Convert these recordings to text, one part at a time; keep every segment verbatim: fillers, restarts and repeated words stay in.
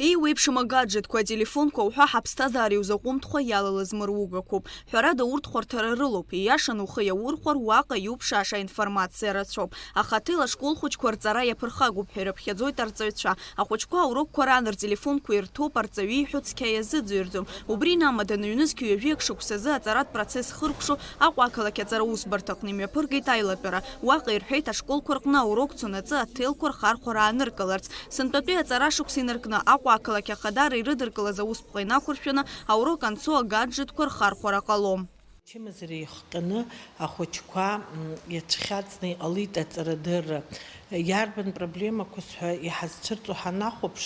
Еиуеиԥшым агаджетқәа, ателефонқәа уҳәа ҳаԥсҭазаара иузаҟәымҭхо иалалаз мыругақәоуп. Ҳәарада, урҭ хәарҭара рылоуп, ииашаны ухы иаурхәар, уаҟа иуԥшааша аинформациа рацәоуп. Аха аҭел ашкол хәыҷқәа рҵара иаԥырхагоуп ҳәа ирыԥхьаӡоит арҵаҩцәа. Ахәыҷқәа аурокқәа раан ртелефонқәа ирҭоуп, арҵаҩы иҳәоз цқьа иазыӡырҩӡом. Убри инамаданы ҩнызқь ҩажәеи шықәсазы аҵаратә процесс хыркәшо Аҟәа ақалақь аҵара усбарҭаҟны имҩаԥыргеит аилатәара. Уаҟа ирҳәеит ашколқәа рҟны аурок цонаҵы аҭелқәа рхархәара ааныркыларц. Сынтәатәи аҵара шықәса инаркны Аҟәа ақалақь ахадара ирыдыркылаз аусԥҟа инақәыршәаны аурок анцо агаджетқәа рхархәара ҟалом. Ачымазара иахҟьаны ахәыҷқәа, м, иацәхьаҵны иҟалеит аҵарадырра. Иарбан проблемақәаз ҳәа иҳазцәырҵуа ҳанахәаԥш,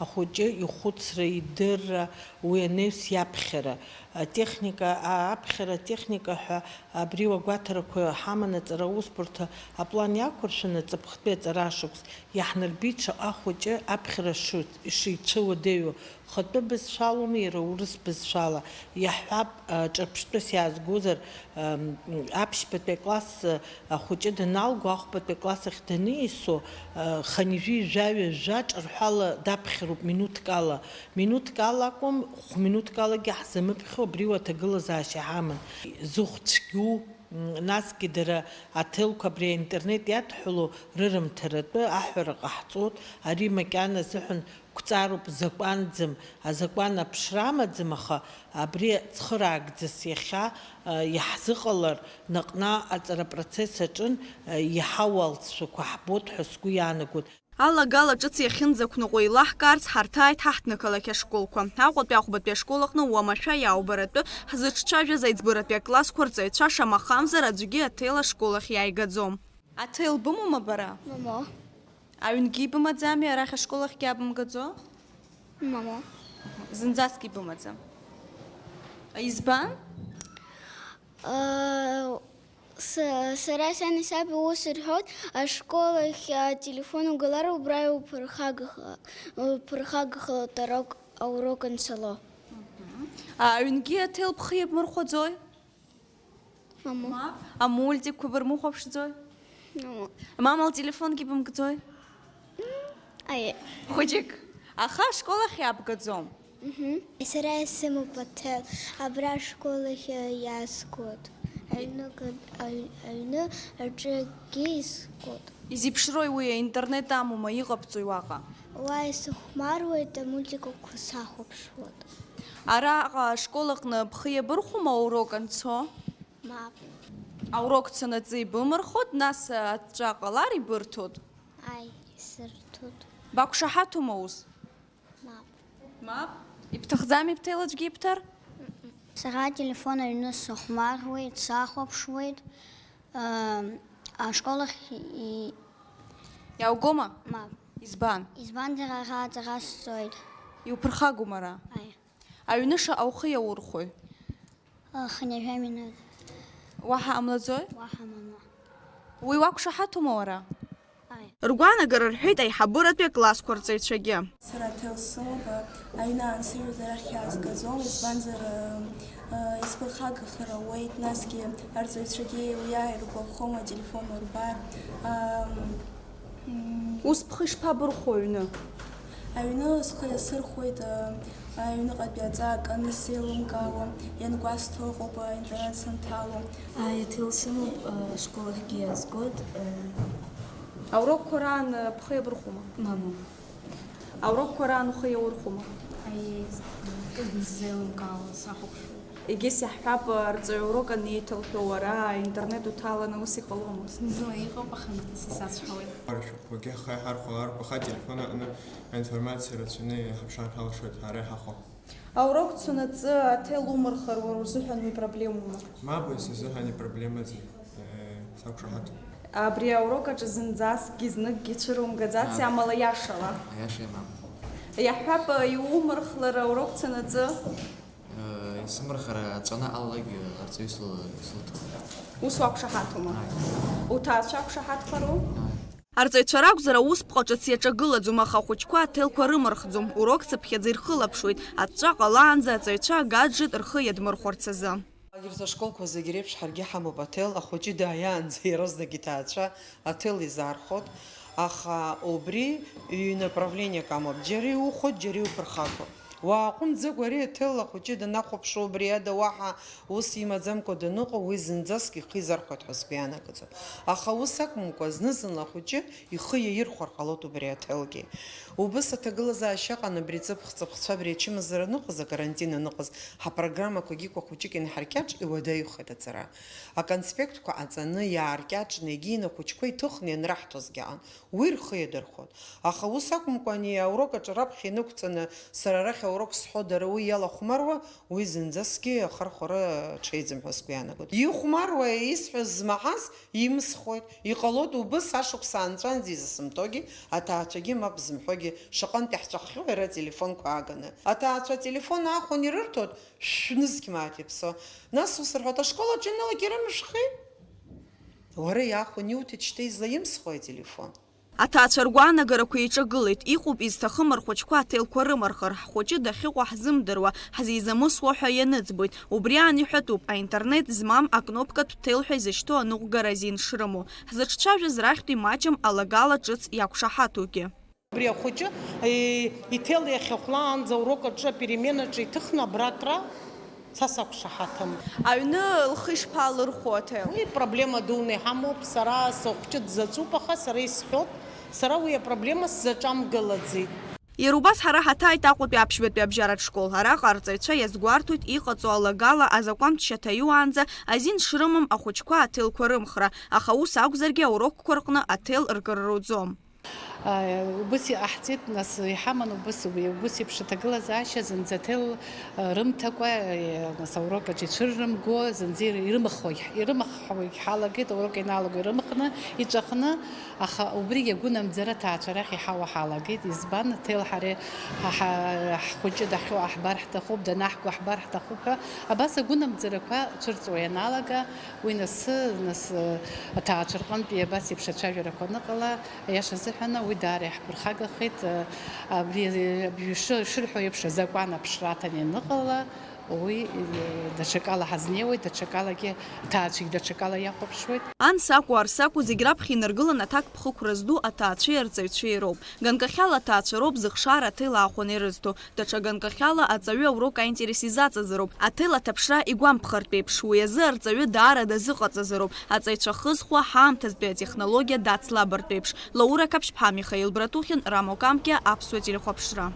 ахәыҷы ихәыцра, идырра, уи анаҩс иаԥхьара. Атехника, а, аԥхьара атехника ҳәа абри уагәаҭарақәа ҳаман аҵара аусбарҭа аплан иақәыршәаны ҵыԥхтәи аҵара шықәс иаҳнарбеит шаҟа хәыҷы аԥхьара шы-, шицәыуадаҩу. Хатәы бызшәалоума, иара урыс бызшәала? Иаҳҳәап, а, ҿырԥштәыс иаазгозар, ам, аԥшьбатәи акласс, а, ахәыҷы даналго, ахәбатәи акласс ахь даниасуа, а, хынҩажәи жәаҩа жәа ҿырҳәала даԥхьароуп минуҭк ала. Минуҭк ала акәым, хә-минуҭк алагьы ҳзамыԥхьо абри уаҭагылазаашьа ҳаман. Зыхә цәгьоу, м, насгьы дара аҭелқәа абри аинтернет иадҳәалоу рырымҭаратәы аҳәара ҟаҳҵоит, ари макьана азыҳәан қәҵароуп, закәанӡам, азакәан аԥшра амаӡам, аха абри цхыраагӡас иахьа, а, иаҳзыҟалар, наҟ-наҟ аҵара процесс аҿын, а, иаҳауа алҵшәақәа ҳбоит ҳәа сгәы иаанагоит. Алагала ҿыц иахьынӡақәныҟәо еилаҳкаарц ҳарҭааит ҳаҳҭнықалақь ашколқәа. Аҟәатәи ахәбатәи ашкол аҟны уамашәа иааубаратәы ҳзыҿцәажәаз аиҵбыратәи аклассқәа рҵаҩцәа шамахамзар аӡәгьы аҭел ашкол ахь иааигаӡом. Аҭел бымоума бара? Мамоу. Аҩнгьы ибымаӡами, арахь ашкол ахьгьы иаабымгаӡо? Мамоу. Зынӡаск ибымаӡам. Избан? Э, с-, сара сани саби ус рҳәоит, ашкол ахь ателефон угалар, убра иуԥырхагах-, уԥырхагахалоит арок-, аурок анцало. А, аҩнгьы аҭел бхы иабмырхәаӡои? Мамоу. Мап. Амультикқәа бырмыхәаԥшӡои? Мамоу. Мама лтелефонгьы бымкӡои? Аиеи. Хәыҷык. Аха ашкол ахь иаабгаӡом. Мгм. Сара исымоуп аҭел, абра ашкол ахь иаазгоит. Аҩнык, аҩ-, аҩны аҿы акгьы изгоит. Изеиԥшрои уи, аинтернет амоума, иҟабҵои уаҟа? Уа исыхәмаруеит, амультикақәа сахәаԥшуеит. Араҟа ашкол аҟны бхы иабырхәома аурок анцо? Мап. Аурок цанаҵы ибымырхот, нас аҵәҵәа ҟалар ибырҭот? Аи, исырҭоит. Бақәшаҳаҭума ус? Мап. Мап? Ибҭахӡами бҭел аӡәгьы ибҭар? Сара ателефон аҩны сыхәмаруеит, сахәаԥшуеит. Ам, ашкол ахь и-, Иаугома? Мап. Избан? Избанзар ара аҵара сҵоит. Иуԥырхагоума ара? Аи. Аҩны шаҟа ухы иаурхәои? Хынҩажәа минуҭ. Уаҳа ҟамлаӡои? Уаҳа мамоу. Уи уақәшаҳаҭума уара? Аи. Ргәаанагара рҳәеит аиҳабыратәи аклассқәа рҵаҩцәагьы. Сара аҭел сымоуп, аҩны аансыжьуазар арахь иаазгаӡом, избанзар, ы, ы, исԥырхагахар ауеит, насгьы арҵаҩцәагьы уи ааиргәаԥхом, ателефон урбар. Ам, Ус бхы ишԥабырхәо аҩны? Аҩны схы иасырхәоит, а, аҩныҟатәи аҵа аканы сзеилымкаауа, иангәасҭо ыҟоуп, а, интернет санҭало. Аиаҭел сымоуп, а, ашкол ахьгьы иаазгоит, а. Аурокқәа раан, а, бхы иабырхәома? Мамоу. Аурокқәа раан ухы иаурхәома? Аиеи, сзеилымкаауа сахәаԥшуеит. Егьыс иаҳҳәап, арҵаҩ аурок анеиҭалҳәо, уара аинтернет уҭаланы ус иҟалома? Зны-зынла иҟоуп, аха са сацәҳауеит. Уагьы ҳхы иҳархәалар, аха ателефон аҟны аинформациа рацәаны иҳаԥшаар ҳалшоит, ҳара иҳахәо. Аурок цонаҵы аҭел умырхыр, уара узыҳәан уи проблемоума? Мап, уи сызыҳәан ипроблемаӡам. Сақәшаҳаҭуп. Абри аурок аҿы зынӡаскгьы зныкгьы цәырумгаӡаци, Мап. Амала иашала? Аиаша, мап. Иаҳҳәап, иумырхлар аурок цанаҵы? Э, исымырхыр аҵәаны алалак арҵаҩы сыл-, сылҭоит. Ус уақәшаҳаҭума? Ааи. Уҭаацәа ақәшаҳаҭхару? Ааи. Арҵаҩцәа ракәзар, аусԥҟа ҿыц иаҿагылаӡом, аха ахәыҷқәа аҭелқәа рымырхӡом, урок цыԥхьаӡа ирхылаԥшуеит, аҵәҵәа ҟалаанӡа аҵаҩцәа агаджет рхы иадмырхәарц азы. Егьырҭ ашколқәа зегь реиԥш ҳаргьы ҳамоуп аҭел, ахәыҷы дааиаанӡа иаразнак иҭаацәа аҭел изаархот. Аха убри ҩнаправлениак амоуп, џьара иухәо, џьара иуԥырхагоу. Уааҟәымҵӡакәа ари аҭел ахәыҷы данахәаԥшуа убри ада уаҳа ус имаӡамкәа даныҟоу, уи зынӡаск ихы изархәоит ҳәа сгәы иаанагӡом. Аха ус акәымкәа, зны-зынла ахәыҷы ихы иаирхәар ҟалоит убри аҭелгьы. Убыс аҭагылазаашьа аҟан абри ҵыԥх-ҵыԥхцәа абри ачымазара аныҟаз, акарантин аныҟаз, ҳапрограммақәагьы кәа хәыҷык инҳаркьаҿ иуадаҩхеит аҵара. Аконспектқәа ҟаҵаны, иааркьаҿны, егьин ахәыҷқәа иҭыхны ианраҳҭозгьы аан, уи рхы иадырхәон. Аха ус акәымкәа, ани аурок аҿы раԥхьа инықәҵаны, сара арахь аурок сҳәо, дара уи иалахәмаруа, уи зынӡаскгьы ахархәара ҽеиӡам ҳәа сгәы иаанагоит. Ихәмаруа, исҳәаз змаҳаз имсхуеит. Иҟалоит убыс ашықәс аанҵәанӡа изысымҭогьы, аҭаацәагьы мап зымҳәогьы, шаҟантә иаҳҵәаххьоу иара ателефонқәа ааганы. Аҭаацәа ателефон аахәан ирырҭоит, шәнызқь мааҭ иаԥсо. Нас ус рҳәоит, ашкол аҿы ианалак ирымышәхи? Уара иаахәаны иуҭеит, шьҭа излаимсхуеи ателефон? Аҭаацәа ргәаанагарақәа еиҿагылеит, иҟоуп изҭахым рхәыҷқәа аҭелқәа рымархар, ҳхәыҷы дахьыҟоу ҳзымдыруа, ҳзизамысуа ҳәа ианыӡбоит. Убри аан иҳәатәуп, аинтернет змам акнопкатә ҭел ҳәа изышьҭоу аныҟәгара азин шрымоу. Ҳзыҿцәажәаз рахьтә имаҷым алагала ҿыц иақәшаҳаҭугьы. Убри ахәыҷы, е, иҭел иахьахәлаанӡа урок аҿы апеременаҿы иҭыхны абра акра са сақәшаҳаҭым. Аҩны лхы ишԥалырхәо аҭел? Уи проблема дуны иҳамоуп, сара сыхәҷы дзаҵәуп, аха сара исҳәоит, сара уи апроблема сзаҿамгылаӡеит. Иара убас ҳара ҳаҭааит Аҟәатәи аԥшьбатәи абжьаратә школ. Араҟа арҵаҩцәа иазгәарҭоит иҟаҵоу алагала азакәантә шьаҭа иуаанӡа азин шрымам ахәыҷқәа аҭелқәа рымхра, аха ус акәзаргьы аурокқәа рҟны аҭел ркыр руӡом. Убыс иҟаҳҵеит, нас, иҳаман убыс, убыс еиԥш аҭагылазаашьа зынӡа аҭел рымҭакәа, нас, аурок аҿы ицәыррымго, зынӡа ирымхуа, ирымхуа ҳалагеит, аурок ианалаго ирымхны, иҵәахны, аха убригь агәынамӡара аҭаацәа рахь иҳауа ҳалагеит. Избан? Аҭел ҳара ҳа-, ҳа-, ҳхәыҷы дахьоу ҳбар ҳҭахуп, данаҳго ҳбар ҳҭахуп ҳәа, абас агәынамӡарақәа цәырҵуа ианалага, уи нас, нас, аҭаацәа рҟынтәи абас еиԥш ацәажәарақәа аныҟала, Аиаша азыҳәан, уи даара иаҳԥырхагахеит. Абри, абри шы-, шырҳәо еиԥш, азакәан аԥшра аҭаны ианыҟала, уи, даҽакала ҳазнеиуеит, даҽакалагьы, аҭаацәагь даҽакала иахәаԥшуеит. Ан сакәу, ар сакәу, зегь раԥхьа инаргылан аҭакԥхықәра зду аҭаацәеи арҵаҩцәеи роуп. Ганкахьала аҭаацәа роуп зыхшара аҭел аахәаны ирызҭо. Даҽа ганкахьала аҵаҩы аурок аинтерес изаҵазароуп. Аҭел аҭаԥшра игәамԥхартә еиԥш, уи азы арҵаҩы даара дазыҟаҵазароуп. Аҵаҩцәа хызхуа ҳаамҭазтәи атехнологиа дацлабартә еиԥш. Лаура Қаԥшьԥҳа, Михаил Братухин, Рамо Камкиа, Аԥсуа телехәаԥшра.